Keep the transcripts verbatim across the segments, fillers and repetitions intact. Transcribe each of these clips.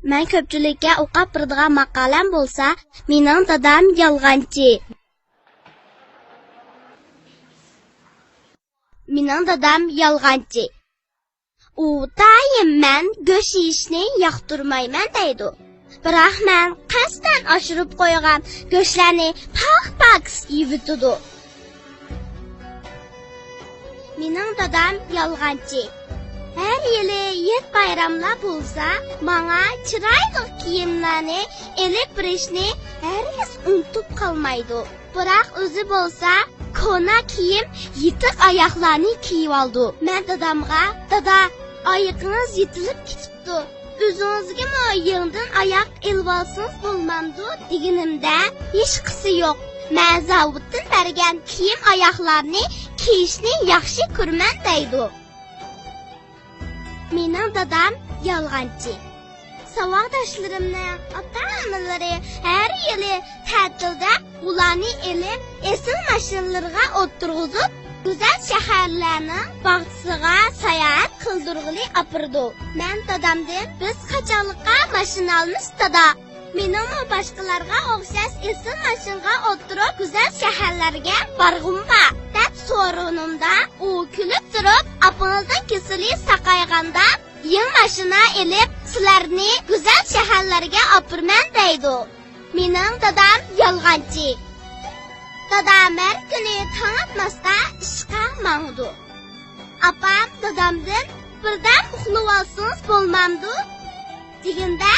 مەن كۆپچىلىككە ئوقاپ بېرىدىغان ماقالەم بولسا، مېنىڭ دادام يالغانچى. مېنىڭ دادام يالغانچى. ئۇ دائىم مەن گۆش يېيىشنى ياقتۇرمايمەن دەيدۇ. بىراق مەن قەستەن ئاشۇرۇپ قويغان گۆشلەرنى پاك-پاكىز يەۋېتىدۇ. مېنىڭ دادام يالغانچى. ھەر يىلى ھېيت بايراملار بولسا، ماڭا چىرايلىق كىيىملەرنى ئېلىپ بېرىشنى ھەرگىز ئۇنتۇپ قالمايدۇ. بىراق ئۆزى بولسا كونا كىيىم، يىرتىق ئاياغلارنى كىيىۋالىدۇ. مەن دادامغا، «دادا، ئايىقىڭىز يېتىلىپ كېتىپتۇ. ئۆزىڭىزگىمۇ يېڭىدىن ئاياق ئېلىۋالسىڭىز بولمامدۇ؟» دېگىنىمدە، «ھېچقىسى يوق. مەن زاۋۇتتىن بەرگەن كىيىم ئاياغلارنى كىيىشنى ياخشى كۆرىمەن» دەيدۇ. مېنىڭ دادام يالغانچى. ساۋاقداشلىرىمنىڭ ئاتا-ئانىلىرى ھەر يىلى تەتىلدە ئۇلارنى ئېلىپ، ئېسىل ماشىنىلىرىغا ئولتۇرغۇزۇپ، گۈزەل شەھەرلەرنىڭ باغچىسىغا ساياھەت قىلدۇرغىلى ئاپىرىدۇ. مەن دادامدىن، «بىز قاچانلىققا ماشىنا ئالىمىز، دادا؟ مېنىڭمۇ باشقىلارغا ئوخشاش ئېسىل ماشىنىغا ئولتۇرۇپ، گۈزەل شەھەرلەرگە بارغۇم بار» دەپ سورىغىنىمدا، ئۇ كۈلۈپ تۇرۇپ، «ئاپىڭىزنىڭ كېسىلى ساقايغاندا، يېڭى ماشىنا ئېلىپ، سىلەرنى گۈزەل شەھەرلەرگە ئاپىرىمەن» دەيدۇ. مېنىڭ دادام يالغانچى. دادام ھەر كۈنى تاڭ ئاتماستا ئىشقا ماڭىدۇ. ئاپام دادامدىن، «بىردەم ئۇخلىۋالسىڭىز بولمامدۇ؟» دېگەندە،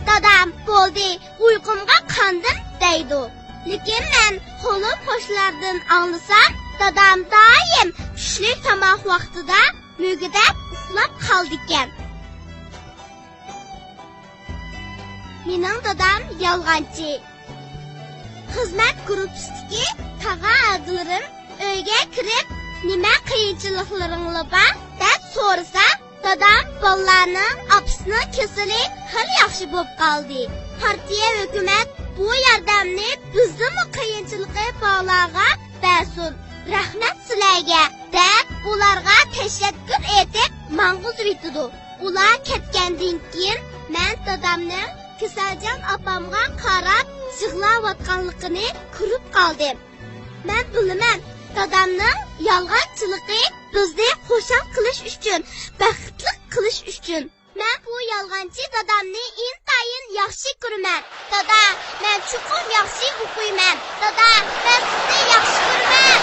دادام، «بولدى، ئۇيقۇمغا قاندىم» دەيدۇ. لېكىن مەن قولۇم-قوشنىلاردىن ئاڭلىسام، دادام دائىم چۈشلۈك تاماق ۋاقتىدا مۈگدەپ ئۇخلاپ قالىدىكەن. مېنىڭ دادام يالغانچى. خىزمەت گۇرۇپپىسىدىكى تاغا-ئادىلىرىم ئۆيگە كىرىپ، نېمە قىيىنچىلىقلىرىڭلار بار دەپ سورىسا، دادام، بالىلارنىڭ ئاپىسىنىڭ كېسىلى خېلى ياخشى بولۇپ قالدى. پارتىيە، ھۆكۈمەت بۇ ياردەمنى بىزدىنمۇ قىيىنچىلىقى بارلارغا بەرسۇن. رەھمەت سىلەرگە دەپ، ئۇلارغا تەشەككۈر ئېيتىپ ماڭغۇزۇۋېتىدۇ. ئۇلار كەتكەندىن كېيىن، مەن دادامنىڭ كېسەلجان ئاپامغا قاراپ يىغلاۋاتقانلىقىنى كۆرۈپ قالدىم. مەن بىلىمەن، دادامنىڭ يالغانچىلىقى بىزنى خۇشال قىلىش ئۈچۈن، بەختلىك قىلىش ئۈچۈن. مەن بۇ يالغانچى دادامنى ئىنتايىن ياخشى كۆرىمەن. دادا، مەن چوقۇم ياخشى ئوقۇيمەن. دادا، مەن سىزنى ياخشى كۆرىمەن.